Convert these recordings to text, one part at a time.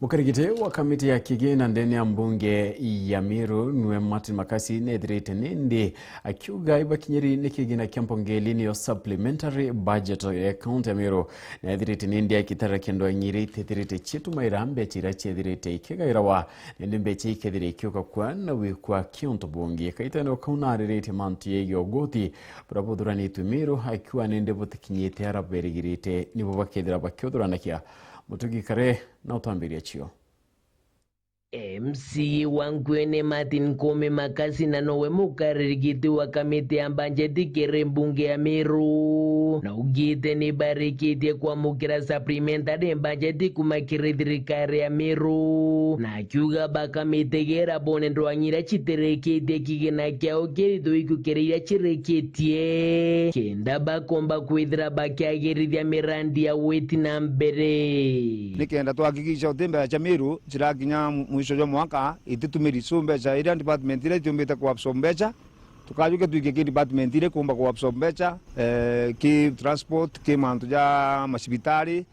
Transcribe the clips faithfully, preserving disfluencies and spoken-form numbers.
Mukarigite wa kamiti ya kigina ndene ya mbunge ya Meru niwe Martin Makasi nethirite nindi akiuga ibakinyiri ni kigina kia mbunge ili niyo supplementary budget ya kaunti ya Meru. Nethirite nindi akitara kendo ng'iri itethirite citumaira mbecha iria ciethirite ikigairawa, nindi mbecha ikethira ikiuka kwa na wikwa kiuntu bungi. Kaitene ukau nariritie mantu yegii ugoti buria buthuranitwe Meru, akiuga nindi butikinyite ara berigirite nibo bakethira bakiuthuranakia. Mutugi Kare na utwambiria cio. M C A wa Nkuene Martin Koome Makasi na nowe mukariri giti wa kamiti ya mbanjeti kiri mbunge ya Meru, na ugite ni barikitie kwamukira supplementary budget kuma kiri thirikari ya Meru, na akiuga bakamitegera bone ndwang'i iria citirikitie kigina kiao kirithugikio kiri iria cirikitie, kenda bakomba kwithira bakiagirithia mirandi ya witi na mbere. Nikenda twahakikisha uti mbeca cia Meru cirakinya mwisho jwa mwaka ititumiri. So mbeca iria department iria itiumbite ku absorb mbeca, tukajukia twikie ki department iria ikumba ku absorb mbeca, eh, ki transport, ki mantu ja macibitari,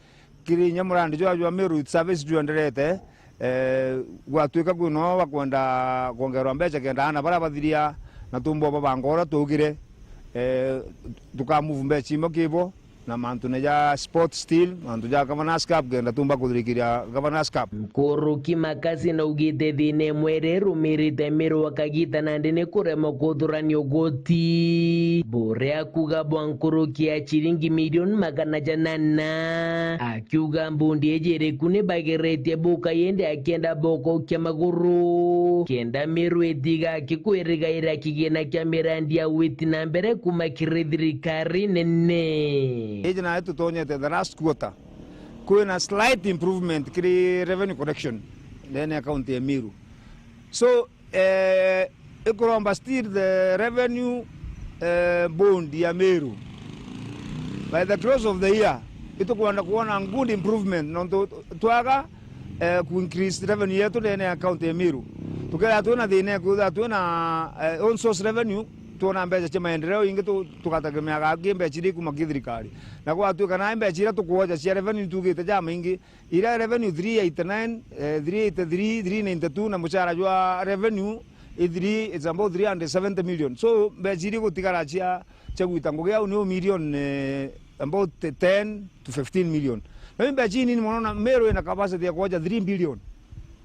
kiri inya murandi jwa, jwa Meru Youth Service juenderete, eh, gwatuika kwina o bakwenda kwongerwa mbeca kenda ana baria bathiria na tumba baba ngora tugire, eh, tukamove mbeca imwe kibo. Na mantu ni ja sport still, mantu ja Governor's Cup, kenda tumba kuthirikiria Governor's Cup. Nkuruki Makasi naugite thina imwe iria irumirite Meru wa kagita nandi ni kuremwa kuthurania ugoti, buria kuga bwa nkuruki ya ciringi milioni magana janana. Akiuga mbundi iji iriku ni bageretie buka yende akienda bokokia maguru, kenda Meru itiga akikwirigaira kigina kia mirandi ya witi na mbere kuma kiri thirikari nene. Iji nayo tutonyete the last quarter, kwina slight improvement kiri revenue collection ndene ya county ya Meru. So, eh, ikuromba still the revenue, eh, bond ya Meru. By the close of the year, itukwenda kuona good improvement, nontu twaga, eh, ku increase revenue yetu ndene ya county ya Meru. Tukethira twina thina ya kwithira twina, eh, own source revenue, twona mbeca cia maendeleo ingi tu-, tugategemeaga angi mbeca iria ikuma ki thirikari. Na gwatuika na mbeca iria tukwoja cia revenue tugite ja maingi, iria revenue three eighty nine, eh, three eighty three, three ninety two, na mucara jwa revenue i three, it's about three hundred seventy million. So mbeca iria igutigara cia, cia gwita ngugi au ni o million, eh, about ten to fifteen million. Na i mbeca inini mono, na Meru ina capacity ya kwoja three billion.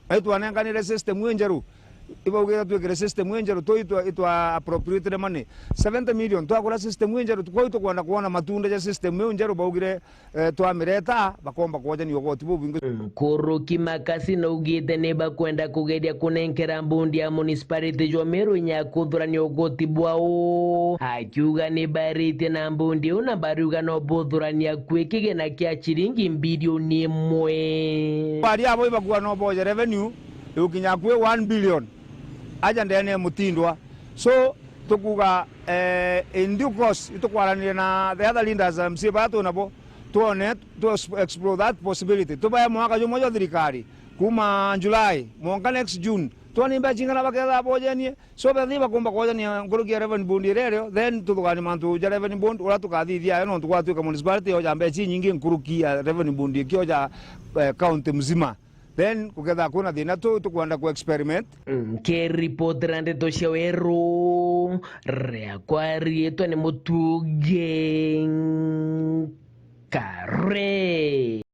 Ai twanenganire system ii njeru, ibaugite twikire system ii njeru, tu itwa, itwa appropriated money seventy million, twakura system ii njeru, kwou tukwenda kwona matunda ja system iu njeru baugire, eh, twamireta, bakomba kwojania ugoti bubwingi. Nkuruki Makasi naugite ni bakwenda kugeria kunenkera mbundi ya municipality jwa Meru inya ya kuthurania ugoti bwao, akiuga ni bairitie na mbundi iu na bariuga no buthurania kwi kigina kia ciringi mbilioni imwe. Bari abo ibakua no boje revenue igukinya kwi one billion aja ndene ya mutindwa. So, tukuga, eh, in due course, itukwaraniria na the other leaders, M C A baria twinabo, twone, tu explore that possibility. Tubae mwaka jumwe jwa thirikari, kuma July, mwanka next June. Twone mbeca cingana bakethira bojenie. So, bethi bakumba kwojania nkuruki ya revenue bond iria irio, then tuthuganie mantu ja revenue bond, uria tukathithia ayo, nontu gwatuika municipality yoja mbeca inyingi nkuruki ya revenue bond ikioja, eh, county mzima. Then, kukethira kwina thina tu, tukwenda ku experiment. Nkiripotera ndeto cia weru, riakwa riitwa ni Mutugi Kare.